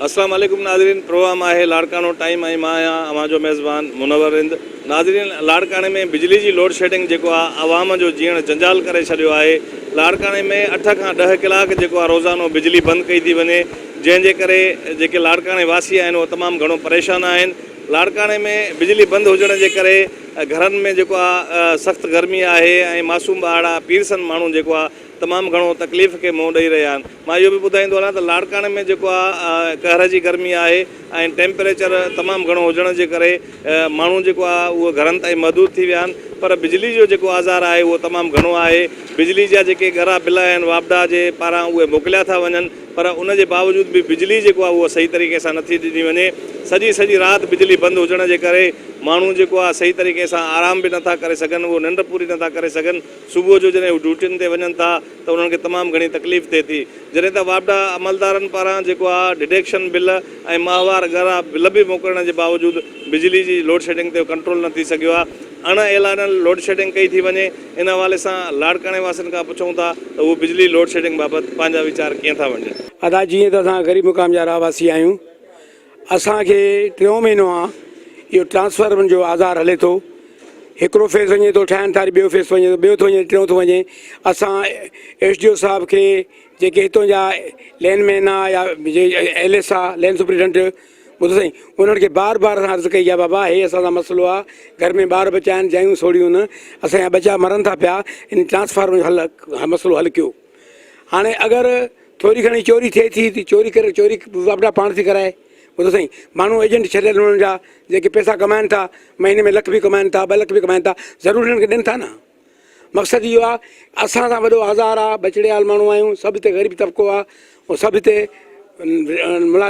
السلام عليڪم ناظرين پروگرام آهي لاڙڪاڻو ٽائيم ۽ مان آهيان اوهان جو ميزبان منور رند ناظرين لاڙڪاڻي ۾ بجلي جي لوڊ شيڊنگ جيڪو آهي عوام جو جيئڻ جنجال ڪري ڇڏيو آهي لاڙڪاڻي ۾ اٺ کان ڏهه ڪلاڪ جيڪو آهي روزانو بجلي بند ڪئي ٿي وڃي جنهن جي ڪري جيڪي لاڙڪاڻي واسي آهن اهي تمام گهڻو پريشان آهن لاڙڪاڻي ۾ بجلي بند هجڻ جي ڪري گهرن ۾ جيڪو آهي سخت گرمي آهي ۽ معصوم ٻارڙا پيرسن ماڻهو جيڪو آهي تمام گهڻو تڪليف کي منهن ڏئي رهيا آهن. مان اهو به ٻڌائيندو هلان ته لاڙڪاڻي ۾ جيڪو آهي قهر جي گرمي آهي ۽ ٽيمپريچر تمام گهڻو هجڻ جي ڪري ماڻهو جيڪو آهي اهو گهرن تائين محدود ٿي ويا آهن پر بجلي جو جيڪو آزار آهي اهو تمام گهڻو آهي بجلي جا جيڪي ڳرا بل آهن واپڊا جي پاران اهي موڪليا ٿا وڃن پر ان جي باوجود به بجلي جيڪو آهي اهو صحيح طريقي سان نٿي ڏني وڃي سڄي سڄي رات بجلي بند هجڻ جي ڪري ماڻهو جيڪو آهي صحيح طريقي سان آرام به نٿا ڪري سگهن اهو ننڊ پوري نٿا ڪري سگهن صبح جو جڏهن هو ڊيوٽين تي وڃن ٿا ته انهن کي تمام گهڻي تڪليف ٿئي ٿي. جڏهن ته واپڊا عملدارن پاران جيڪو آ ڊڊيڪشن بل ۽ ماهوار ڳرا بل به موڪلڻ جي باوجود بجلي جي لوڊشيڊنگ تي ڪنٽرول نه ٿي سگهيو آ. اڻ اعلانيل لوڊشيڊنگ ڪئي ٿي وڃي. ان حوالي سان لاڙڪاڻي واسين کان پڇون ٿا ته هو بجلي لوڊشيڊنگ بابت پنهنجا ويچار ڪيئن ٿا ونڊين. ادا جيئن ته اسان غريب مقام جا رهواسي آهيون اسان کي ٽيون مهينو آ اهو ٽرانسفارمر جو آزار هلي ٿو هڪڙو فيس وڃي ٿو ٺاهن ٿا ٻيو فيس وڃي ٿو ٻيو ٿو وڃي ٽيون ٿو وڃي اسان ايس ڊي او صاحب کي جيڪي هتون جا لين مين آ يا ايل ايس آ لين سپريڊنٽ ٻڌو سائين انهن کي بار بار اسان عرض ڪئي آ بابا هي اسان سان مسئلو آ گهر ۾ ٻار ٻچا آهن جايون سوڙيون آهن اسان جا ٻچا مرن ٿا پيا ان ٽرانسفارمر جو حل مسئلو حل ڪيو هاڻي اگر ٿوري گهڻي چوري ٿئي ٿي ته چوري ڪري چوري واپڊا پاڻ ٿي ڪرائي ٻڌو سائين ماڻهو ايجنٽ ڇڏيل انهن جا جيڪي پئسا ڪمائن ٿا مهيني ۾ لک به ڪمائن ٿا ٻه لک به ڪمائن ٿا ضرور انهن کي ڏين ٿا نه مقصد اهو آهي اسان سان وڏو آزار آهي ٻچڙيال ماڻهو آهيون سڀ هتي غريب طبقو آهي ۽ سڀ هتي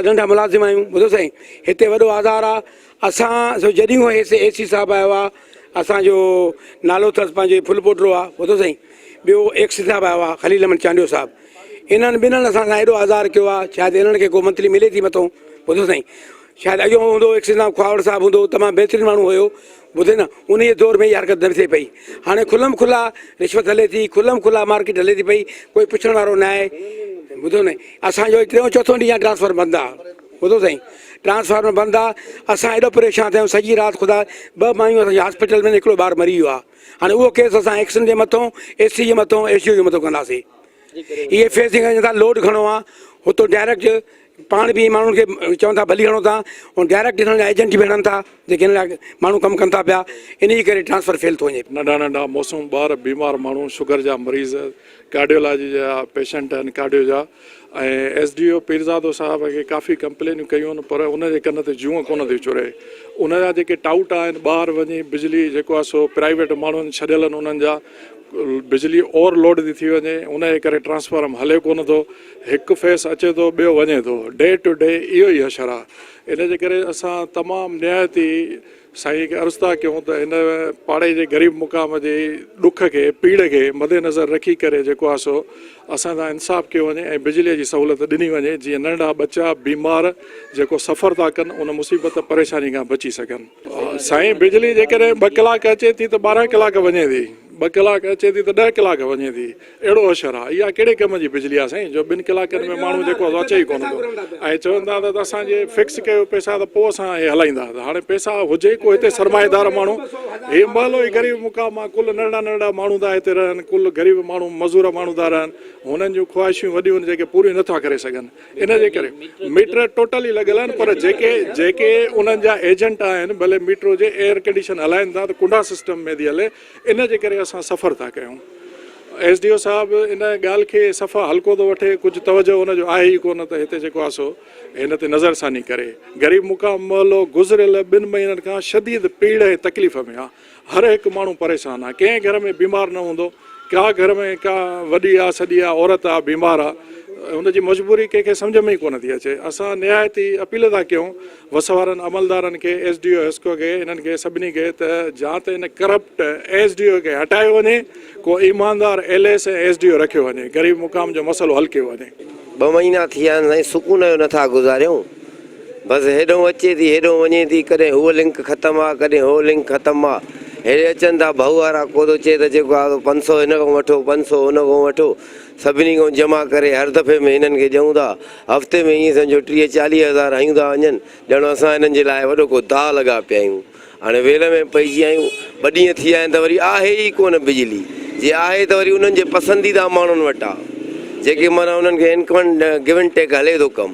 ننڍا ملازم آهيون ٻڌو سائين هتي وڏو آزار آهي اسان سو جڏهن کان اي سي صاحب آيو آهي اسان جو نالو اٿس پنهنجو ڦل پوٽرو آهي ٻڌو سائين ٻيو ايڪس صاحب آيو آهي خليل احمد چانڊيو صاحب انهن ٻنهن اسان سان ايڏو آزار ڪيو آهي شايد انهن کي ڪو منٿلي ملي ٿي مٿو ٻڌو سائين شايد اڳيون هوندو ايڪس صاحب کهاوڙ صاحب هوندو تمام بهترين ماڻهو هيو ٻڌي نه انهي دور ۾ اها حرڪت نه ٿئي پئي هاڻي کلم کلا رشوت هلي ٿي کلم کلا مارڪيٽ هلي ٿي پئي ڪوئي پڇڻ وارو نه آهي ٻڌو نه اسان جو ٽيون چوٿون ڏينهن ٽرانسفر بند آهي ٻڌو سائين ٽرانسفارمر بند آ اسان ايڏو پريشان ٿيا آهيون سڄي رات خدا ٻه مايون اسان جي هاسپيٽل ۾ هڪڙو ٻار مري ويو آ هاڻي اهو ڪيس اسان ايڪسن جي مٿو اي سي جي مٿو ايس ڊي او جي مٿو ڪنداسين اهي فيس جي ٿا لوڊ گهڻو آ هتو ڊائريڪٽ پاڻ به ماڻهن کي چون ٿا ڀلي هڻو ٿا ۽ ڊائريڪٽ هنن جا ايجنٽ به هڻن ٿا جيڪي هن لاء ماڻهو ڪم ڪن ٿا پيا ان جي ڪري ٽرانسفر فيل ٿو وڃي. ننڍا ننڍا موسم ٻار بيمار ماڻهو شگر جا مريض ڪارڊيولاجي جا پيشنٽ آهن ڪارڊيو جا ۽ ايس ڊي او پيرزادو صاحب کي ڪافي ڪمپلينيون ڪيون آهن پر ان جي ڪن تي جونء ڪونه ٿي چري ان جا جيڪي ٽائوٽ آهن ٻاهر وڃي بجلي جيڪو آهي سو پرائيويٽ ماڻهن ڇڏيل آهن انهن جا بجلي اوور لوڊ ٿي ٿي وڃي ان جي ڪري ٽرانسفارم هلي ڪونه ٿو هڪ فيس اچي ٿو ٻيو وڃي ٿو ڊي ٽو ڊي اهو ئي حشر آهي ان جي ڪري اسان تمام نهايت ئي سائين کي عرض ٿا ڪيون ته هن پاڙي جي غريب مقام جي ڏک کي پيڙ کي مد نظر رکي ڪري جيڪو آهي سو اسان سان انصاف ڪيو وڃي ۽ بجلي جي سهولت ڏني وڃي جيئن ننڍڙا ٻچا بيمار جيڪو سفر ٿا ڪن ان مصيبت پريشاني کان بچي سگهن. سائين بجلي جيڪڏهن ٻه ڪلاڪ اچي ٿي ته 12 ڪلاڪ وڃي ٿي ٻه ڪلاڪ اچي ٿي ته 10 ڪلاڪ وڃي ٿي اهڙو حشر آ. اها ڪهڙي ڪم جي بجلي آ سائين جو ٻن ڪلاڪن ۾ ماڻهو جيڪو آ سو اچي ئي ڪونه ٿو ۽ چون ٿا ته اسان جي فڪس ڪيو پئسا ته پوء اسان هي هلائيندا ته هاڻي پئسا هجي ڪو هتي سرمائيدار ماڻهو هي محلو ئي غريب مقام آ ڪل ننڍڙا ننڍڙا ماڻهو ٿا هتي رهن ڪل غريب ماڻهو مزور ماڻهو ٿا رهن هنن جون خواهشون وڏيون آهن جيڪي پوريون نٿا ڪري سگهن ان جي ڪري ميٽر ٽوٽل ئي لڳل آهن پر جيڪي جيڪي انهن جا ايجنٽ آهن ڀلي ميٽر هجي ايئر ڪنڊيشن هلائن ٿا ته ڪنڊا سسٽم ۾ ٿي هلي ان جي ڪري اسان سفر ٿا ڪيون. ايس ڊي او صاحب ان ڳالهه کي صفا هلڪو ٿو وٺي، ڪجهه توجهه ان جو آهي ئي ڪونه ته هتي جيڪو آهي سو هن تي نظر ثاني ڪري. غريب مقام محلو گذريل ٻن مهينن کان شديد پيڙهه ۽ تڪليف ۾ آهي. هر هڪ ماڻهو پريشان آهي. ڪنهن گهر ۾ بيمار نه هوندو، ڪا گهر ۾ ڪا وڏي آ سڏي آ عورت آ بيمار آ ان جي مجبوري ڪنهن کي سمجهه ۾ ئي ڪونه ٿي اچي. اسان نهايت ئي اپيل ٿا ڪيون وس وارن عملدارن کي ايس ڊي او حيسڪو کي انهن کي سڀني کي ته جا ته ان ڪرپٽ ايس ڊي او کي هٽايو وڃي ڪو ايماندار ايل ايس ۽ ايس ڊي او رکيو وڃي غريب مقام جو مسئلو حل ڪيو وڃي. ٻه مهينا ٿي ويا آهن سائين سڪون جو نٿا گذاريون بس هيڏهون اچي ٿي هيڏهون وڃي ٿي ڪڏهن هوء لنڪ ختم آ ڪڏهن هو لنڪ ختم آ. هيڏي اچن ٿا ڀؤ وارا ڪو ٿو چئي ته جيڪو آ سو 500 هن کان وٺو 500 هن کان وٺو سڀني کان جمع ڪري هر دفعي ۾ هنن کي ڏيون ٿا هفتي ۾ ائين سمجهو 30 40 هزار هنيون ٿا وڃن ڄڻ اسان هنن جي لاء وڏو ڪو داء لڳا پيا آهيون هاڻي ويل ۾ پئجي آيون ٻه ڏينهن ٿي ويا آهن ته وري آهي ئي ڪونه بجلي جي آهي ته وري انهن جي پسنديده ماڻهن وٽ آ جيڪي معنيٰ انهن کي انڪم گو اينڊ ٽيڪ هلي ٿو ڪم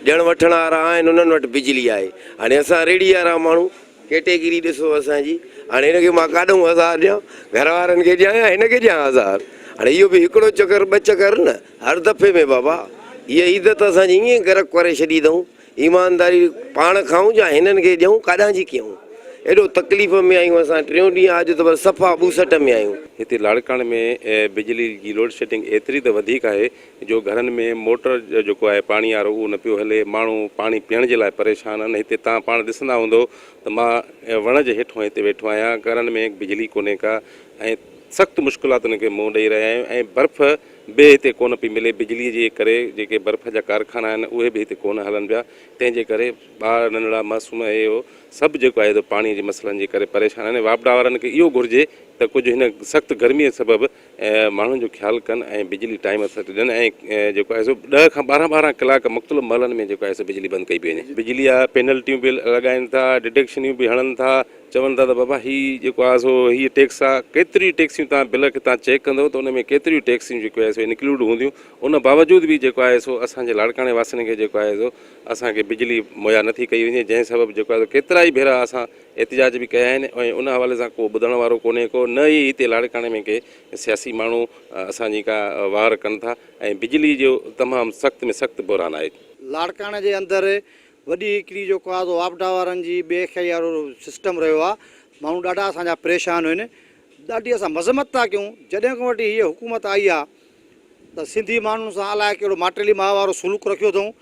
ڏيڻ وٺڻ وارا آهن انهن وٽ بجلي آهي هاڻي اسان ريڙهي وارا ماڻهو ڪيٽيگري ڏسو اسان جي هاڻي هن کي مان ڪاڏهون هزار ڏيان گهر وارن کي ڏيان يا هن کي ڏيان هزار هاڻي اهو به هڪڙو چڪر ٻه چڪر نه هر دفعي ۾ بابا هيء عيد ته اسان جي ائين غرق ڪري ڇڏي اٿئون ايمانداري پاڻ کائون يا هنن کي ڏيون ڪاڏانهن جي ڪيون ايڏو تڪليف ۾ آهيون اسان ٽيون ڏينهن آ اڄ ته بس صفا ٻوسٽ ۾ آهيون. هتي لاڙڪاڻي ۾ بجلي جي لوڊشيڊنگ ايتري ته وڌيڪ آهي جو گهرن ۾ موٽر جيڪو آهي پاڻي وارو اهو نه پيو هلي ماڻهو پاڻي پيئڻ جي لاء پريشان آهن هتي تان پاڻ ڏسندا هوندو ته مان وڻ جي هيٺون هتي ويٺو آهيان گهرن ۾ بجلي ڪونهي ڪا ۽ سخت مشڪلاتن کي منهن ڏئي رهيا آهيون ۽ برف به هتي ڪونه پئي ملي، بجليء جي ڪري جيڪي برف جا ڪارخانا آهن اهي به هتي ڪونه هلن پيا، تنهن جي ڪري ٻار ننڍڙا معصوم اهي اهو سڀ جيڪو آهي سو پاڻي جي مسئلن جي ڪري پريشان آهن ۽ واپڊا وارن کي اهو گهرجي ته ڪجهه هن سخت گرميء سبب ماڻهن جو خيال ڪن ۽ بجلي ٽائيم سان ڏين ۽ جيڪو آهي سو ڏهه کان ٻارهن ٻارهن ڪلاڪ مختلف محلن ۾ جيڪو آهي سو بجلي بند ڪئي پئي وڃي. بجلي جا پينلٽيون به لڳائين ٿا، ڊڊڪشنيون به هڻن ٿا، چون ٿا ته بابا هي جيڪو آهي سو هي ٽيڪس آهي ڪيتريون ٽيڪسيون توهان بل کي توهان چيڪ ڪندو ته ان ۾ ڪيتريون ٽيڪسيون جيڪو آهي سو انڪلوڊ هونديون ان باوجود به جيڪو آهي سو اسان جي لاڙڪاڻي واسين کي جيڪو آهي سو اسان کي بجلي مهيا نٿي ڪئي وڃي جنهن سبب جيڪو آهي سو ڪيترا ئي ڀيرا اسان احتجاج به ڪيا آهن ۽ ان حوالي سان ڪو ٻڌڻ وارو ڪونهي ڪو نه ئي هتي لاڙڪاڻي ۾ ڪي سياسي ماڻهو اسان جي ڪا واهر ڪن ٿا ۽ بجلي جو تمام سخت ۾ سخت بحران آهي. لاڙڪاڻي جي اندر وڏي هڪڙي جيڪو آ سو واپڊا وارن جي بي اختياري وارو سسٽم رهيو آ ماڻهو ڏاڍا اسان جا پريشان هن ڏاڍي اسان مذمت ٿا ڪيون جڏهن کان وٺي هيء حڪومت آئي آ ته سنڌي ماڻهن سان الائي ڪهڙو ماٽيلي ماء وارو سلوڪ رکيو اٿئون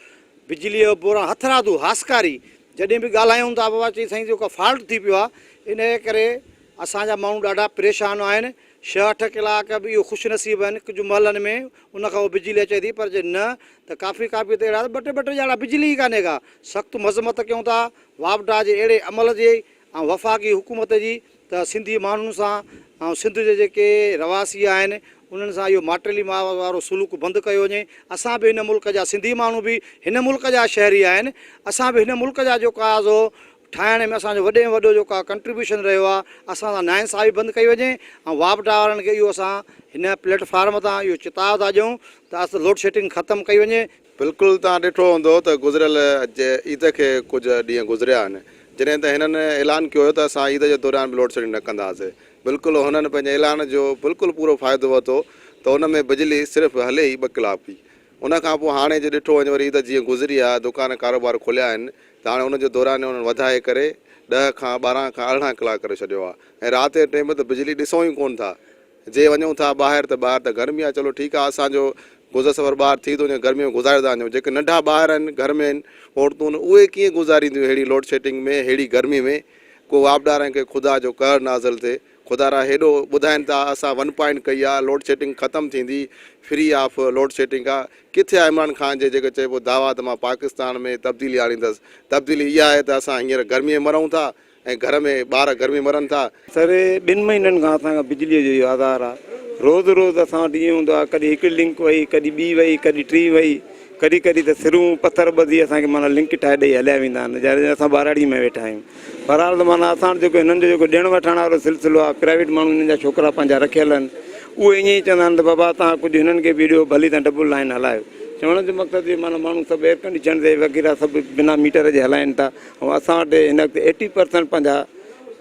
بجلي جو بحران هٿرادو هاسڪاري جڏهن به ڳالهايون ٿا بابا چئي سائين جيڪو فالٽ ٿي پيو آ انهيء ڪري اسان جا ماڻهو ڏاڍا پريشان آهن ڇهه اٺ ڪلاڪ به اهو خوش نصيب آهن ڪجهه محلن ۾ ان کان پوء بجلي اچي ٿي پر جي نه ته ڪافي ڪافي ته اهڙا ٻه ٽي ٻه ٽي ڄاڙا بجلي ئي ڪانهي ڪا سخت مذمت ڪيون ٿا واپڊا جي اهڙي عمل جي ۽ وفاقي حڪومت جي ته سنڌي ماڻهن سان ۽ سنڌ جي جيڪي رهواسي آهن انهن سان اهو ماٽيلي ماء وارو سلوڪ بند ڪيو وڃي اسان به هن ملڪ جا سنڌي ماڻهو به هن ملڪ جا شهري آهن اسان به هن ملڪ جا جيڪو آهي سو ٺاهڻ ۾ اسان جو وڏي ۾ وڏو جيڪو آهي ڪنٽريبيوشن رهيو آهي اسان سان ناانصافي بند ڪئي وڃي ۽ واپڊا وارن کي اهو اسان هن پليٽ فارم تان اهو چتاء ٿا ڏيون ته اس لوڊ شيڊنگ ختم ڪئي وڃي. بلڪل توهان ڏٺو هوندو ته گذريل عيد کي ڪجهه ڏينهن گذريا آهن جڏهن ته هنن اعلان ڪيو هيو ته اسان عيد جي دوران به لوڊ شيڊنگ نه ڪنداسين بلڪل هنن پنهنجي اعلان جو بلڪل پورو فائدو ورتو ته ان ۾ بجلي صرف هلي ئي ٻه ڪلاڪ پئي ان کان پوء هاڻي جي ڏٺو وڃي وري عيد جيئن گذري آهي دڪان ڪاروبار کليا آهن ته هاڻي ان جو دوران انهن وڌائي ڪري ڏهه کان 12 کان 18 ڪلاڪ ڪري ڇڏيو آهي ۽ رات جي ٽيم ته بجلي ڏسون ئي ڪونه ٿا جي وڃون ٿا ٻاهر ته ٻاهر ته گرمي آهي چلو ٺيڪ آهي اسان جو گذر سفر ٻاهر ٿي ٿو وڃي گرمي ۾ گذاري ٿا وڃون جيڪي ننڍا ٻاهر آهن گهر ۾ آهن عورتون اهي ڪيئن گذارينديون ههڙي لوڊشيڊنگ ۾ ههڙي گرمي ۾ ڪو واپڊارن کي خدا جو قهر نازل ٿئي خدارا هيڏو ٻڌائين ٿا اسان ون پوائنٽ ڪئي آ لوڊشيڊنگ ختم ٿيندي فري آف لوڊشيڊنگ آ ڪٿي آ عمران خان جي جيڪو چئي پيو دعويٰ ته مان پاڪستان ۾ تبديلي آڻيندس تبديلي اها آهي ته اسان هينئر گرمي ۾ مرون ٿا ۽ گهر ۾ ٻار گرمي مرن ٿا. سر ٻن مهينن کان اسان کان بجليء جو اهو آزار آ روز روز اسان وٽ ائين هوندو آ ڪڏهن هڪڙي لنڪ وئي ڪڏهن ٻي وئي ڪڏهن ٽين وئي ڪڏهن ڪڏهن ته سرون پٿر ٻڌي اسان کي معنيٰ لنڪ ٺاهي ڏئي هليا ويندا آهن جڏهن اسان ٻهراڙي ۾ ويٺا آهيون بهرحال ته معنيٰ اسان وٽ جيڪو هنن جو جيڪو ڏيڻ وٺڻ وارو سلسلو آهي پرائيويٽ ماڻهو هنن جا ڇوڪرا پنهنجا رکيل آهن اهي ائين ئي چوندا آهن ته بابا توهان ڪجهه هنن کي به ڏيو ڀلي توهان ڊبل لائين هلايو چوڻ جو مقصد اهو معنيٰ ماڻهو سڀ ايئرڪنڊيشن تي وغيره سڀ بنا ميٽر جي هلائين ٿا ۽ اسان وٽ هن وقت ايٽي پرسنٽ پنهنجا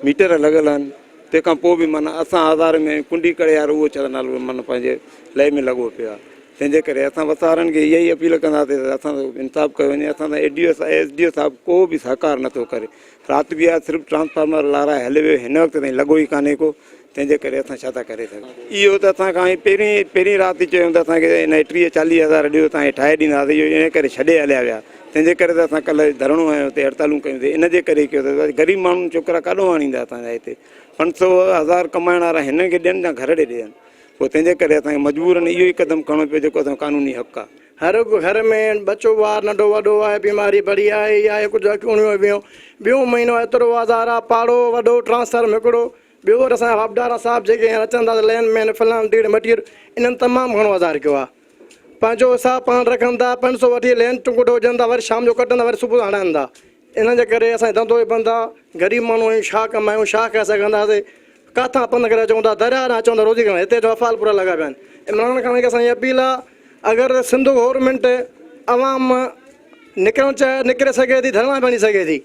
ميٽر لڳل آهن تنهن کان پوء به معنيٰ اسان هزارين ۾ ڪنڊي ڪڙي وارو اهو ڇا نالو معنيٰ پنهنجي لئي ۾ لڳو پيو آهي تنهن جي ڪري اسان وسارن کي اها ئي اپيل ڪنداسين ته اسان سان انصاف ڪيو وڃي اسان سان A D O S D O صاحب ڪو به سهڪار نٿو ڪري رات به آ صرف ٽرانسفارمر لارائي هلي ويو هن وقت تائين لڳو ئي ڪانهي ڪو تنهن جي ڪري اسان ڇا ٿا ڪري سگهون اهو ته اسان کان پهرين پهرين رات ئي چيو ته اسان کي ان 30 40 هزار ڏيو تان ٺاهي ڏينداسين اهو ان ڪري ڇڏي هليا ويا تنهن جي ڪري ته اسان ڪلهه ڌرڻو هنيو اتي هڙتالون ڪيون سين ان جي ڪري ڪيو ته غريب ماڻهو ڇوڪرا ڪاڏو آڻيندا اسان جا هتي 500 هزار ڪمائڻ وارا هنن کي ڏين يا گهر ڏي ڏين پوء تنهن جي ڪري اسان کي مجبورن اهو ئي قدم کڻڻو پيو جيڪو اسان جو قانوني حق آهي. هر هڪ گهر ۾ ٻچو ٻار ننڍو وڏو آهي بيماري بڙي آهي اها آهي ڪجهه اکيون اڻيون ويون ٻيون مهينو ايترو آزار آ پاڙو وڏو ٽرانسفارم هڪڙو ٻيو وري اسان جا واپڊارا صاحب جيڪي هينئر اچن ٿا ته لين مين فلان ٽيڙ مٽير انهن تمام گهڻو آزار ڪيو آهي. پنهنجو حساب پاڻ رکن ٿا، 500 وٺي لين ٽنگوٽو وجهن ٿا وري شام جو ڪٽن ٿا وري صبح جو هڻائن ٿا. انهن جي ڪري اسان جو ڌنڌو ئي بند آهي. غريب ماڻهو آهيون ڇا ڪمايون ڇا کائي سگهنداسين. ڪاٿان پنڌ ڪري اچون ٿا درياء ڏانهن اچون ٿا روزي ڪرڻ هتي جو افعال پورا لڳا پيا آهن. عمران خان کي اسان جي اپيل آهي اگر سنڌ گورنمينٽ عوام نڪرڻ چاهي نڪري سگهي ٿي ڌرڻا به هڻي سگهي ٿي.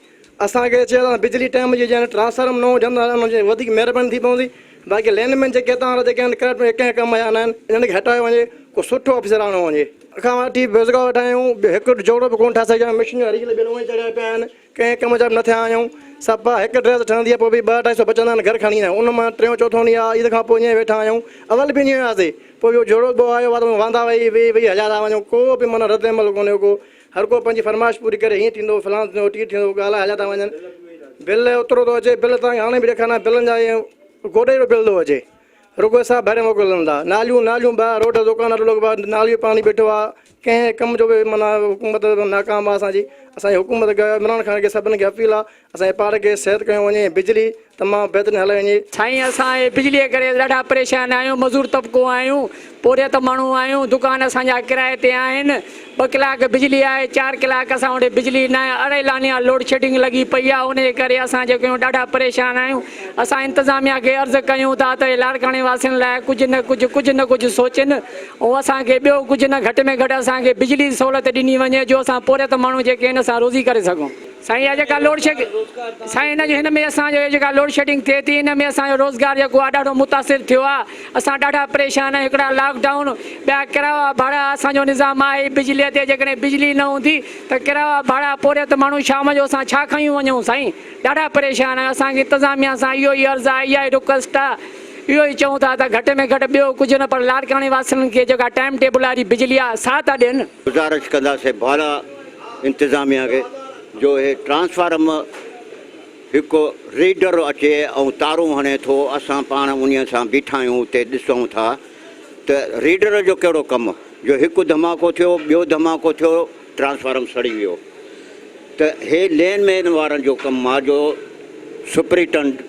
اسان کي چيو ته بجلي ٽائيم جي جن ٽرانسفارم نئون هجن ته انهن جي وڌيڪ مهرباني ٿي پوندي باقي لين مين جيڪي هتان وارا جيڪي آهن ڪرپٽ ڪنهن ڪم جا نه آهن انهن کي هٽايو وڃي ڪو سٺو آفيسر آڻيو وڃي. کان وٺي بيروزگار ويٺا آهيون ٻيو هڪ جوڙو به ڪونه ٺاهي سگهيا آهيون مشينون ريل بيل اونئي چڙهيا پيا آهن ڪنهن ڪم جا به نه ٿيا آهيون صفا هڪ ڊريس ٺهندي آهي پوء به ٻه اڍائي سو بچندا آهن گهر کڻي ايندا آهيون ان مان ٽيون چوٿون ڏينهن آهي عيد کان پوء ائين ويٺا آهيون اول به ائين هياسي پوء ٻيو جوڙو ٻيو آيو آهي ته واندا ويهي ويهي ويهي هليا ٿا وڃون ڪو به معنيٰ رد عمل ڪونهي ڪو هر ڪو پنهنجي فرمائش پوري ڪري هيئن ٿيندو فلان ٿيندو ٽيئن ٿيندو ڳالهائي هليا ٿا وڃن بل اوترو ٿو اچي بل توهان کي هاڻي به ڏيکاريان بلن جا ائين گوڏي جو بل ٿو اچي رڳو حساب ڀري موڪلن ٿا ناليون ناليون ٻاهر روڊ دڪان لڳ ڀڳ ناليون پاڻي بيٺو آهي ڪنهن ڪم جو به معنيٰ حڪومت ناڪام آهي اسان جي اسان جي حڪومت عمران خان کي سڀن کي اپيل آهي اسان جي پاڙ کي صحت ڪيو وڃي بجلي تمام بهترين هلائي وڃي. سائين اسان هي بجلي جي ڪري ڏاڍا پريشان آهيون مزور طبقو آهيون پورهيت ماڻهو آهيون دڪان اسان جا ڪرائي تي آهن ٻه ڪلاڪ بجلي آهي چار ڪلاڪ اسان وٽ بجلي ناهي اڙي لانيا لوڊ شيڊنگ لڳي پئي آهي ان جي ڪري اسان جيڪو آهيون ڏاڍا پريشان آهيون اسان انتظاميا کي عرض ڪيون ٿا ته لاڙڪاڻي واسين لاء ڪجهه نه ڪجهه ڪجهه نه ڪجهه سوچين ۽ اسان کي ٻيو ڪجهه نه گهٽ ۾ گهٽ اسان کي بجلي جي سهولت ڏني وڃي جو اسان پورهيت ماڻهو جيڪي آهن اسان روزي ڪري سگهون. سائين اها جيڪا لوڊ شيڊنگ سائين هن جو هن ۾ اسان جو جيڪا لوڊ شيڊنگ ٿئي ٿي ان ۾ اسان جو روزگار جيڪو آهي ڏاڍو متاثر ٿيو آهي اسان ڏاڍا پريشان آهيون هڪڙا لاڪ ڊائون ٻيا ڪرايا ڀاڙا اسان جو نظام آهي ئي بجلي تي جيڪڏهن بجلي نه هوندي ته ڪرايا ڀاڙا پورهيت ماڻهو شام جو اسان ڇا کڻي وڃون سائين ڏاڍا پريشان آهيون اسان کي انتظاميا سان اهو ئي عرض آهي اها ئي رڪويسٽ آهي اهو ئي چئون ٿا ته گهٽ ۾ گهٽ ٻيو ڪجهه نه پر لاڙڪاڻي واسين کي جيڪا ٽائيم ٽيبل واري بجلي آهي سا ته ڏين. گذارش ڪنداسين بالا انتظاميا کي جو هي ٽرانسفارم هڪ ريڊر اچي ۽ تارون هڻي ٿو اسان پاڻ انهي سان بيٺا آهيون اتي ڏسون ٿا ته ريڊر جو ڪهڙو ڪم جو هڪ ڌماڪو ٿيو ٻيو ڌماڪو ٿيو ٽرانسفارم سڙي ويو ته هي لين مين وارن جو ڪم آ جو سپريٽنڊ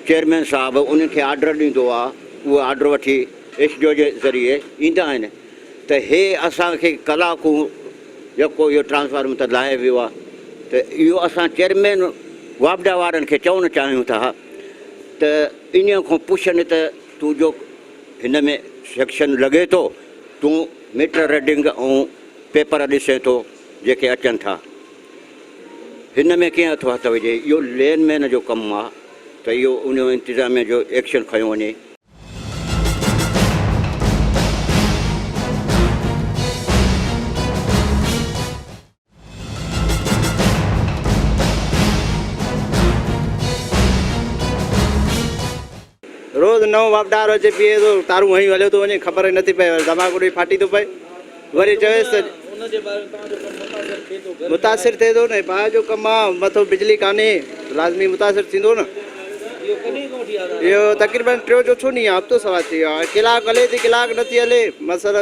چيئرمين صاحب انهن کي آرڊر ڏيندو آ اهي آرڊر وٺي ايس ڊي او جي ذريعي ايندا آهن ته هي اسان کي ڪلاڪون يڪو اهو ٽرانسفارم ته لاهي ويو آهي ته اهو اسان چيئرمين واپڊا وارن کي چوڻ چاهيون ٿا ته انهيء کان پڇن ته تون جو هن ۾ سيڪشن لڳي ٿو تون ميٽر ريڊنگ ۽ پيپر ڏسين ٿو جيڪي اچن ٿا هن ۾ ڪيئن هٿ هٿ وجهي اهو لين مين جو ڪم آهي ته اهو ان انتظاميه جو ايڪشن کنيو وڃي. روز نئون واپڊار اچي پيئي ٿو تارون هنيون هليو ٿو وڃي خبر ئي نٿي پئي وري ڌماڪو ڏئي ڦاٽي ٿو پئي وري چويس ته متاثر ٿئي ٿو نه باهه جو ڪم آ مٿو بجلي ڪانهي لازمي متاثر ٿيندو نه اهو تقريبن ٽيون چوٿون ڏينهن آ هفتو سوا ٿي ويو آ ڪلاڪ هلي ٿي ڪلاڪ نٿي هلي مثلا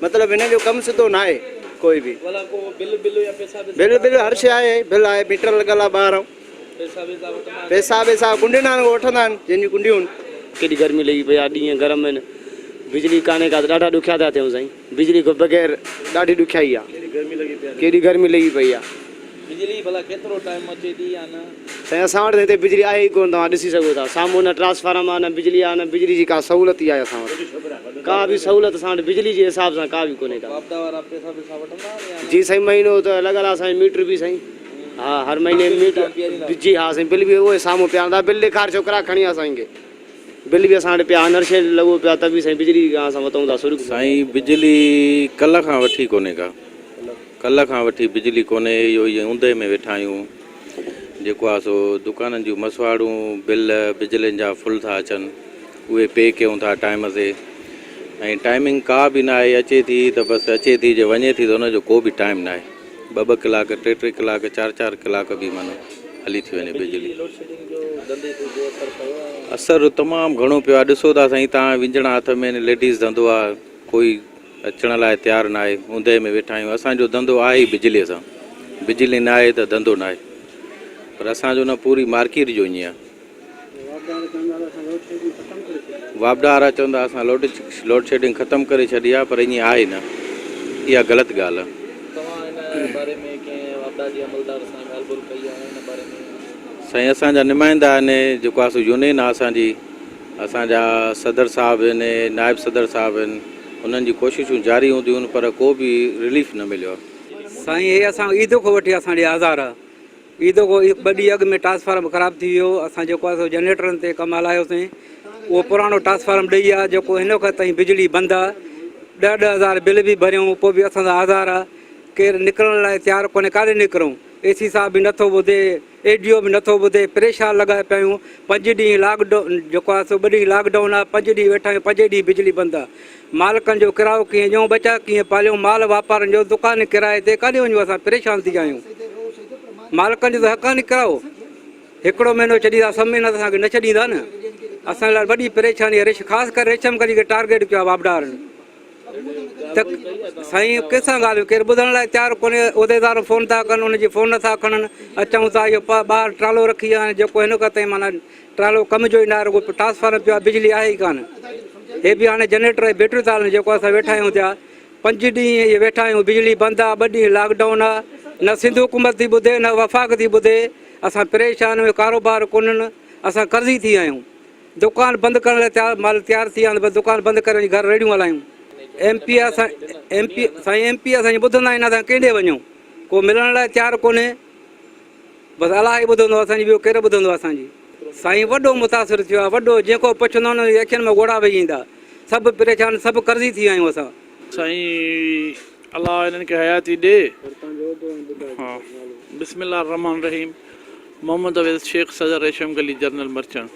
مطلب هن جو ڪم سڌو ناهي ڪوئي به بل بل هر شي آهي بل آهي ميٽر لڳل آ ٻاهران پئسا وئسا ڪنڊين وارن کان وٺندا آهن جن جون ڪنڊيون آهن. ڪيڏي گرمي لڳي پئي آ ڏينهن گرم آهن بجلي ڪانهي ڪا ته ڏاڍا ڏکيا ٿا ٿيون سائين بجلي کان بغير ڏاڍي ڏکيائي آ ڪيڏي گرمي لڳي پئي آ. بجلي ڀلا ڪيترو ٽائيم اچي ٿي يا نه. سائين اسان وٽ ته هتي بجلي آهي ئي ڪونه توهان ڏسي سگهو ٿا سامهون نه ٽرانسفارم آ نه بجلي آ نه بجلي جي ڪا سهولت ئي آهي اسان وٽ ڪا به سهولت اسان وٽ بجلي جي حساب سان ڪا به ڪونهي ڪا. واپڊا وارا پئسا بئسا وٺندا آهن يا نه. جي سائين مهينو ته لڳل آ سائين ميٽر به سائين. ها هر مهيني ميٽر جي ها سائين بل به اهي سامهون پيا هوندا بل ڏيکار ڇوڪرا کڻي آ سائين کي بل به اسان وٽ پيا آهن هر شيء لڳو پيو آ ته به سائين بجلي کان اسان وتون ٿا سرڪ. سائين بجلي ڪلهه کان وٺي ڪونهي ڪا ڪلهه کان وٺي بجلي ڪونهي اهو ئي اوندهه ۾ ويٺا آهيون جيڪو آ سو دڪانن جون مسواڙون بل بجلين جا فل ٿا اچن اهي پي ڪيون ٿا ٽائيم تي ۽ ٽائمنگ ڪا به ناهي اچي ٿي ته بس اچي ٿي جي وڃي ٿي ته ان جو ڪو به ٽائيم ناهي. ٻه ٻه ڪلاڪ، ٽي ٽي ڪلاڪ، چار چار ڪلاڪ به معنيٰ هلي ٿي وڃي بجلي. اثر تمام گهڻو پيو آهي ڏسو ٿا سائين تان وينجهڻا هٿ ۾ آهن ليڊيز ڌنڌو آهي ڪوئي اچڻ لاء تيار ناهي اوندهه ۾ ويٺا آهيون اسان جو ڌنڌو آهي ئي بجلي سان بجلي ناهي ته ڌنڌو ناهي پر اسان جو نه پوري مارڪيٽ جو ائين آهي. واپڊا وارا چون ٿا اسان لوڊ لوڊشيڊنگ ختم ڪري ڇڏي آهي پر ائين آهي نه اها غلط ڳالهه آهي. توهان ان باري ۾ ڪنهن واپڊا جي عملدار سان ڳالهه ٻولهه ڪئي آهي ان باري ۾؟ سائين اسان جا نمائندا آهن جيڪو آهي سو يونين آهي اسان جي اسان جا صدر صاحب آهن نائب صدر صاحب آهن انهن جي ڪوششون جاري هونديون آهن پر ڪو به رليف نه مليو آهي. سائين هي اسان عيد کان وٺي اسان ڏي آزار آ عيد کان ٻه ڏينهن اڳ ۾ ٽرانسفارم خراب ٿي ويو اسان جيڪو آ سو جنريٽرن تي ڪم هلايوسين اهو پراڻو ٽرانسفارم ڏئي ويا جيڪو هن وقت تائين بجلي بند آ ڏهه ڏهه هزار بل به ڀريون پوء به اسان سان آزار آ ڪير نڪرڻ لاء تيار ڪونهي ڪاڏي نڪرون اي سي صاحب به نٿو ٻڌي اي ڊي او به نٿو ٻڌي پريشان لڳا پيا آهيون پنج ڏينهن لاڪ ڊائون جيڪو آهي سو ٻه ڏينهن لاڪ ڊائون آهي پنج ڏينهن ويٺا آهيون پنج ڏينهن بجلي بند آهي مالڪن جو ڪرايو ڪيئن ڏيون ٻچا ڪيئن پاليون مال واپارن جو دڪان ڪرائي تي ڪاڏي وڃون اسان پريشان ٿي ويا آهيون مالڪن جو ته حق آهي نه ڪرايو هڪڙو مهينو ڇڏيندا سڀ مهينا ته اسان کي نه ڇڏيندا نه اسان لاء وڏي پريشاني آهي خاص ڪري ريشم گلي کي ٽارگيٽ ڪيو آهي واپڊا وارن ته سائين ڪنهن سان ڳالهيون ڪير ٻڌڻ لاء تيار ڪونهي عهديدار فون ٿا ڪن ان جي فون نٿا کڻن اچون ٿا اهو ٻاهر ٽرالو رکي ويا آهن جيڪو هن وقت تائين معنيٰ ٽرالو ڪم جو ئي ناهي رڳو ٽرانسفارمر پيو آهي بجلي آهي ئي ڪانه هي به هاڻي جنريٽر ۽ بيٽريون ٿا هلن جيڪو اسان ويٺا آهيون ٿيا پنج ڏينهن اهي ويٺا آهيون بجلي بند آهي ٻه ڏينهن لاڪ ڊائون آهي نه سنڌ حڪومت ٿي ٻڌي نه وفاق ٿي ٻڌي اسان پريشان آهيون ڪاروبار ڪونهن اسان قرضي ٿي ويا آهيون دڪان بند ڪرڻ لاء تيار مال تيار ٿي ويا آهن بس دڪان بند ڪري وڃي گهر ريڙهيون هلايون ايم پي اسان ايم پي سائين ايم پي اسان جي ٻڌندا ئي نه اسان ڪنهن ڏي وڃون ڪو ملڻ لاء تيار ڪونهي بس الله ئي ٻڌندو اسان جي ٻيو ڪير ٻڌندو اسان جي سائين وڏو متاثر ٿيو آهي وڏو جنهن کان پڇندو ان جي اکين مان ڳوڙها وهي ايندا سڀ پريشان سڀ قرضي ٿي ويا آهيون اسان. سائين الله انهن کي حياتي ڏي. بسم الله الرحمٰن الرحيم محمد اويس شيخ صدر ريشم گلي جنرل مرچنٽ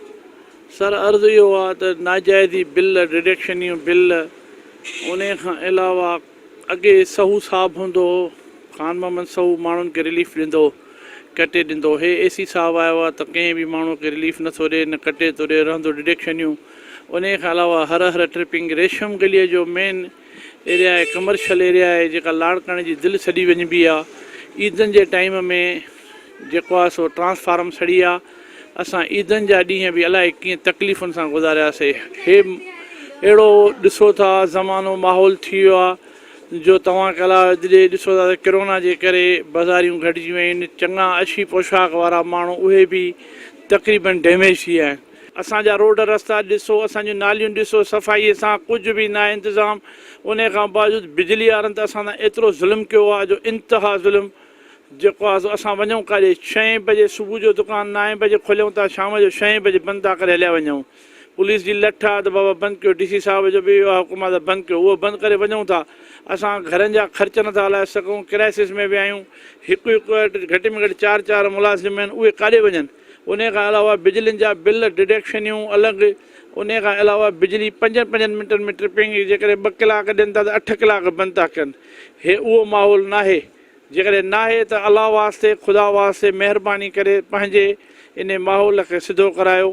سر عرض اهو آ ته ناجائزي بل ڊڊڪشنيون بل انهي کان علاوه اڳي سهو صاحب هوندو هو خان محمد سهو ماڻهن کي رليف ڏيندو هو ڪٽي ڏيندو هو هي اي سي صاحب آيو آ ته ڪنهن به ماڻهو کي رليف نٿو ڏي نه ڪٽي ٿو ڏي رهندو ڊڊڪشنيون انهي کان علاوه هر هر ٽرپنگ ريشم گلي جو مين ايريا آهي ڪمرشل ايريا آهي جيڪا لاڙڪاڻي جي دل سڏي وڃبي آ عيدن جي ٽائيم ۾ جيڪو آ سو ٽرانسفارم سڙي آ اسان عيدن جا ڏينهن به الائي ڪيئن تڪليفن سان گذارياسي هي اهڙو ڏسو ٿا زمانو ماحول ٿي ويو آ جو توهان ڪلا ڏي ڏسو ٿا ته ڪرونا جي ڪري بازاريون گهٽجي ويون آهن چڱا اڇي پوشاڪ وارا ماڻهو اهي به تقريبن ڊيميج ٿي ويا آهن. اسان جا روڊ رستا ڏسو اسان جون ناليون ڏسو صفائي سان ڪجهه به ناهي انتظام انهي کان باوجود بجلي وارن ته اسان سان ايترو ظلم ڪيو آهي جو انتها ظلم جيڪو آهي سو اسان وڃون ڪاڏي ڇهين بجي صبح جو دڪان نائين بجي کوليون ٿا شام جو ڇهين بجي بند ٿا ڪري هليا وڃون پوليس جي لٺ آهي ته بابا بند ڪيو ڊي سي صاحب جو به اهو حڪم آهي ته بند ڪيو اهو بند ڪري وڃون ٿا اسان گهرن جا خرچ نٿا هلائي سگهون ڪرائسس ۾ به آهيون هڪ هڪ وٽ گهٽ ۾ گهٽ چار چار ملازم آهن اهي ڪاڏي وڃن انهي کان علاوه بجلين جا بل ڊڊڪشنيون الڳ انهي کان علاوه بجلي پنجن پنجن منٽن ۾ ٽرپنگ جيڪڏهن ٻه ڪلاڪ ڏين ٿا ته اٺ ڪلاڪ بند ٿا ڪن هي اهو ماحول ناهي جيڪڏهن ناهي ته الله واسطي خدا واسطي مهرباني ڪري پنهنجي انهي ماحول کي سڌو ڪرايو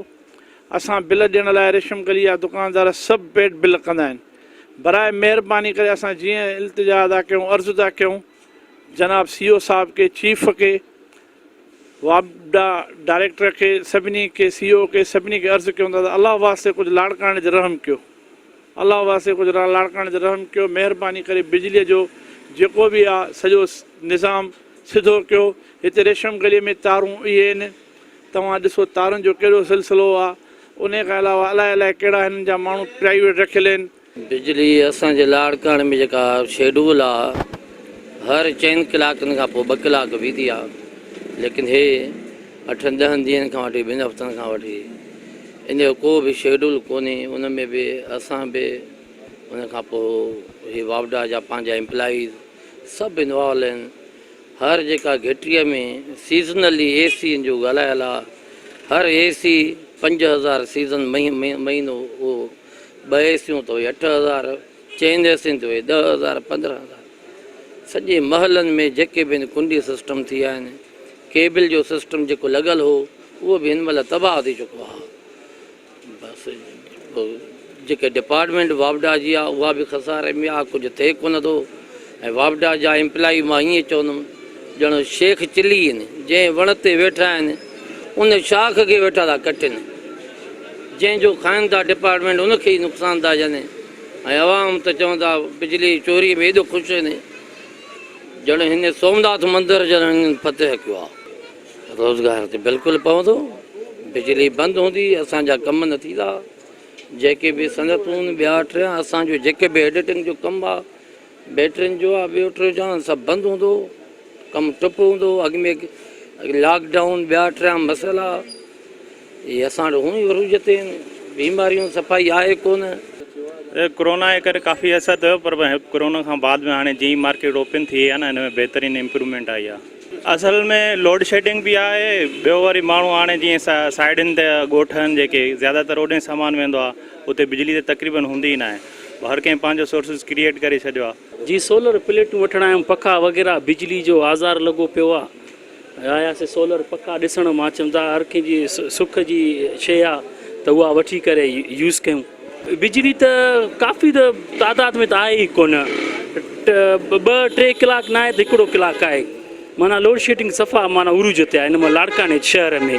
اسان بل ڏيڻ لاء ريشم گلي جا دڪاندار سڀ پيڊ بل ڪندا آهن براء مهرباني ڪري اسان جيئن التجا ٿا ڪيون عرض ٿا ڪيون جناب سي او صاحب کي چيف کي واپڊا ڊائريڪٽر کي سڀني کي سي او کي سڀني کي عرض ڪيون ٿا ته الله واسطي ڪجهه لاڙڪاڻي تي رحم ڪيو الله واسطي ڪجهه لاڙڪاڻي تي رحم ڪيو مهرباني ڪري بجلي جو جيڪو به آ سڄو نظام سڌو ڪيو هتي ريشم گلي ۾ تارون اهي آهن توهان ڏسو تارن جو ڪهڙو سلسلو آ انهي کان علاوه الائي الائي ڪهڙا هنن جا ماڻهو پرائيويٽ رکيل آهن. بجلي اسان جي لاڙڪاڻي ۾ جيڪا شيڊول آ هر چئن ڪلاڪن کان پوء ٻه ڪلاڪ ويندي آ ليڪن هي اٺن ڏهن ڏينهن کان وٺي ٻن هفتن کان وٺي ان جو ڪو به شيڊول ڪونهي ان ۾ به اسان به ان کان پوء هي واپڊا جا پنهنجا امپلائيز سڀ انوالو آهن هر جيڪا گهٽيء ۾ سيزنلي اي سي جو ڳالهايل آ هر اي سي 5000 سيزن مهينو اهو ٻه اي سيون ته اهي 8000 چئن اي سين ته اهي 10000 15000 سڄي محلن ۾ جيڪي به هن ڪنڊي سسٽم ٿي ويا آهن ڪيبل جو سسٽم جيڪو لڳل هو اهو به هن مهل تباهه ٿي چڪو آهي بس جيڪي ڊپارٽمينٽ واپڊا جي آهي اها به خساري ۾ آهي ڪجهه ٿئي ڪونه ٿو ۽ واپڊا جا امپلائي مان ائين چوندم ڄڻ شيخ چلي آهن جنهن وڻ تي ويٺا آهن ان شاخ کي ويٺا ٿا ڪٽين. جنهن جو کائن ٿا ڊپارٽمينٽ ان کي ئي نقصان ٿا ڏين ۽ عوام ته چون ٿا بجلي چوري ۾ ايڏو خوش آهن ڄڻ هن سومناٿ مندر ڄڻ هنن فتح ڪيو آهي. روزگار تي بلڪل پوندو، بجلي بند هوندي اسان جا ڪم نه ٿيندا، جيڪي به صنعتون ٻيا ٽيان اسان جو جيڪي به ايڊيٽنگ جو ڪم آ بيٽرين جو آ ٻيو ٽيون جان سڀ بند هوندو، ڪم ٽپ هوندو، اڳ ۾ لاڪ ڊائون ٻيا ٽيان مسئلا اهي اسان وٽ هونئن ئي عروج تي آهن، بيماريون صفائي آهي ڪونه. ڪرونا جي ڪري ڪافي اثر ٿيو پر ڪرونا کان بعد ۾ هاڻي جيئن ئي مارڪيٽ اوپن ٿي آهي نه ان ۾ بهترين امپروومينٽ آئي آهي. اصل ۾ لوڊ شيڊنگ به آهي ٻيو وري ماڻهو هاڻي جيئن سائيڊن تي ڳوٺ آهن جيڪي زياده تر اوڏي سامان ويندو آهي اتي بجلي ته تقريبن هوندي ئي ناهي هر ڪنهن پنهنجو سورسز ڪريئيٽ ڪري ڇڏيو آهي. جي سولر پليٽون وٺڻ آيم پکا وغيره بجلي جو آزار لڳو پيو آ آياسي سولر پکا ڏسڻ مان چيم ته هر ڪنهن جي سک جي شي آ ته اها وٺي ڪري يوز ڪيون. بجلي ته ڪافي ته تعداد ۾ ته آهي ئي ڪونه ٻه ٽي ڪلاڪ ناهي ته هڪڙو ڪلاڪ آهي معنيٰ لوڊ شيڊنگ صفا معنيٰ عروج تي آهي هن مهل لاڙڪاڻي شهر ۾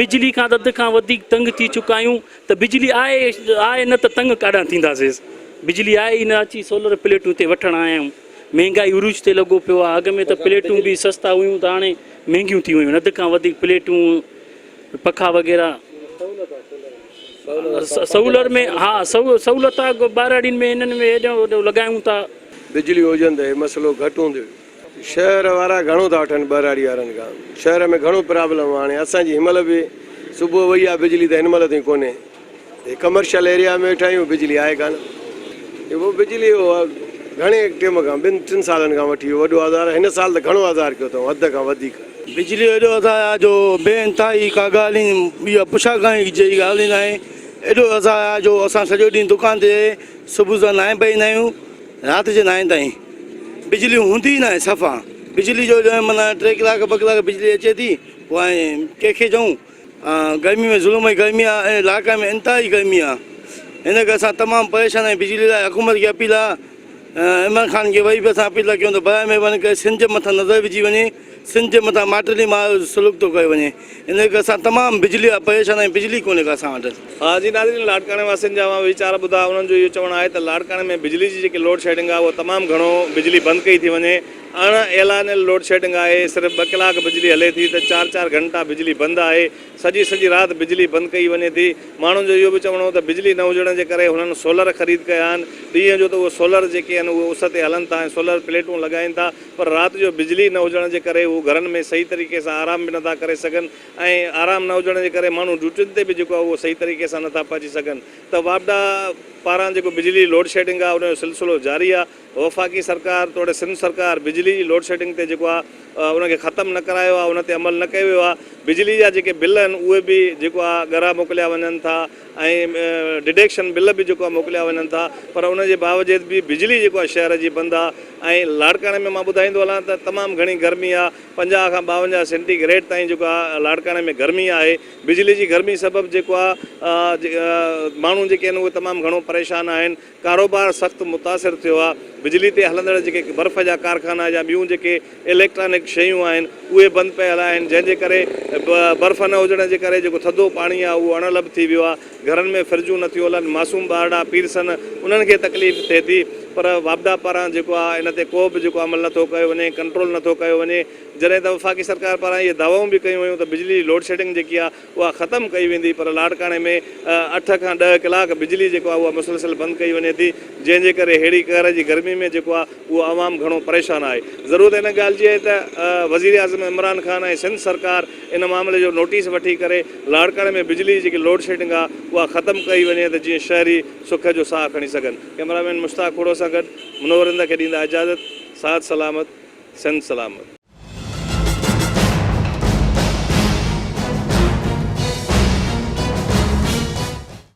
بجلي کان ته اڌ کان وڌيڪ تنگ ٿي چڪا آهيون ته بجلي آهي آهي نه ته تنگ ڪاڏانهن ٿينداسيس بجلي آهي ئي نه اچي سولر پليٽون هتي وٺڻ آيا آهيون مهنگائي عروج تي لڳو پيو آهي اڳ ۾ ته پليٽون به سستا هيون ته هاڻي مهنگيون ٿي ويون آهن اڌ کان وڌيڪ پليٽون پکا وغيره سولر ۾ ها سهولت آهي ٻهراڙين ۾ انهن ۾ هيڏو هوڏو لڳايون ٿا. بجلي هجن ته هي مسئلو گهٽ هوندو. شهر وارا گهڻو ٿا وٺن ٻهراڙي وارن کان. شهر ۾ گهڻو پرابلم آهي هاڻي اسان جي هن مهل به صبح وئي آهي بجلي ته هن مهل تائين ڪونهي. هي ڪمرشل ايريا ۾ ويٺا آهيون بجلي آهي ڪانه. اهو بجلي گهڻي ٽيم کان ٻن ٽن سالن کان وٺي اهو وڏو آزار آهي هن سال ته گهڻو آزار ڪيو اٿئون حد کان وڌيڪ. بجلي جو ايڏو عذاب آهي جو بي انتهائي ڪا ڳالهه ئي اها پڇا ڪرڻ جهڙي ڳالهه ئي ناهي ايڏو عذاب آهي جو اسان سڄو ڏينهن دڪان تي صبح سان نائين بجي ايندا آهيون رات جي نائين تائين بجلي هوندي ئي ناهي صفا بجلي جو ڄڻ معنيٰ ٽي ڪلاڪ ٻه ڪلاڪ بجلي اچي ٿي پوء ۽ ڪنهن کي چئون گرمي ۾ ظلم ۽ گرمي آهي ۽ لاڙڪاڻي ۾ انتهائي گرمي آهي ان ڪري اسان تمام پريشان آهيون بجلي لاء حڪومت کي اپيل آهي عمران خان کي وري به اسان اپيل ٿا ڪيون ته برائي مهرباني ڪري سنڌ جي مٿان نظر وجهي وڃي سنڌ جي مٿان ماٽيلي ماء جو سلوڪ ٿو ڪيو وڃي ان ڪري اسان تمام بجلي لاء پريشان آهيون بجلي ڪونهي ڪا اسان وٽ. ها جي ناظرين لاڙڪاڻي واسين جا اوهان ويچار ٻڌا انهن جو اهو چوڻ آهي ته لاڙڪاڻي ۾ بجلي جي جيڪي لوڊ شيڊنگ آهي اهو تمام گهڻو بجلي بند ڪئي ٿي وڃي اڻ اعلانيل لوڊ شيڊنگ آهي صرف ٻه ڪلاڪ بجلي هلي ٿي ته چار چار گهنٽا بجلي بند آهي سڄي سڄي رات بجلي بند ڪئي وڃي ٿي ماڻهن جو اهو به چوڻ هو ته بجلي نه هجڻ جي ڪري هنن سولر خريد ڪيا آهن ڏينهن جو ته اهي سولر جيڪي آهن اهي اس تي هلن ٿا ۽ سولر پليٽون لڳائين ٿا پر رات جو بجلي نه هجڻ جي ڪري هو گهرن ۾ صحيح طريقي سان آرام به نٿا ڪري سگهن ۽ آرام نه هجڻ جي ڪري ماڻهو ڊيوٽين تي به جيڪو آهي اهو صحيح طريقي سان نٿا پهچي سگهن ته واپڊا پاران جيڪو بجلي لوڊ شيڊنگ آهي ان جو سلسلو جاري آهي. وفاقي سرڪار توڙي سنڌ سرڪار بجلي جي لوڊشيڊنگ تي جيڪو آهي ان کي ختم نه ڪرايو آهي ان تي عمل نه ڪيو ويو آهي بجلي جا جيڪي بل آهن اهي به جيڪو آهي ڳرا موڪليا وڃن ٿا ۽ ڊڊيڪشن بل به جيڪو آهي موڪليا وڃن ٿا پر ان جي باوجيد به بجلي جيڪو آهي شهر جي بند آهي ۽ لاڙڪاڻي ۾ مان ٻڌائيندو هلان ته تمام گهڻي گرمي آهي 50 کان 52 سينٽي گريڊ تائين جيڪو آهي لاڙڪاڻي ۾ گرمي آهي بجلي جي گرمي سبب جيڪو آهي ماڻهو جيڪي آهن اهي تمام گهڻو پريشان آهن ڪاروبار سخت متاثر ٿيو آهي، بجلي تي هلندڙ جيڪي برف جا ڪارخانا يا ٻيون جيڪي اليڪٽرانڪ شيون آهن اهي بند پيل آهن جنهن جي ڪري برف نه هجڻ جي ڪري جيڪو ٿڌو پاڻي آهي اهو اڻلڀ ٿي ويو آهي، گهرن ۾ فرجون نٿيون هلن، معصوم ٻارڙا پيرسن انهن کي تڪليف ٿئي ٿي پر واپڊا پاران جيڪو آهي ان تي ڪو به جيڪو عمل نٿو ڪيو وڃي ڪنٽرول نٿو ڪيو وڃي جڏهن ته وفاقي سرڪار پاران اهي دعوائون به ڪيون ويون ته بجلي جي لوڊشيڊنگ جيڪي آهي اها ختم ڪئي ويندي پر لاڙڪاڻي ۾ اٺ کان ڏهه ڪلاڪ بجلي جيڪو آهي اها مسلسل بند ڪئي وڃي ٿي جنهن جي ڪري ههڙي قهر جي گرمي ۾ جيڪو آهي اهو عوام گهڻو پريشان آهي ضرورت ان ڳالهه جي آهي ته وزيراعظم عمران خان ۽ سنڌ سرڪار ان معاملي جو نوٽيس وٺي ڪري لاڙڪاڻي ۾ بجلي جي جيڪي لوڊشيڊنگ آهي اها ختم ڪئي وڃي ته جيئن شهري سک جو ساهه کڻي سگهن ڪئميرا مين مشتاق کوڙو سان گڏ منور رند کي ڏيندا اجازت ساٿ سلامت سنڌ سلامت.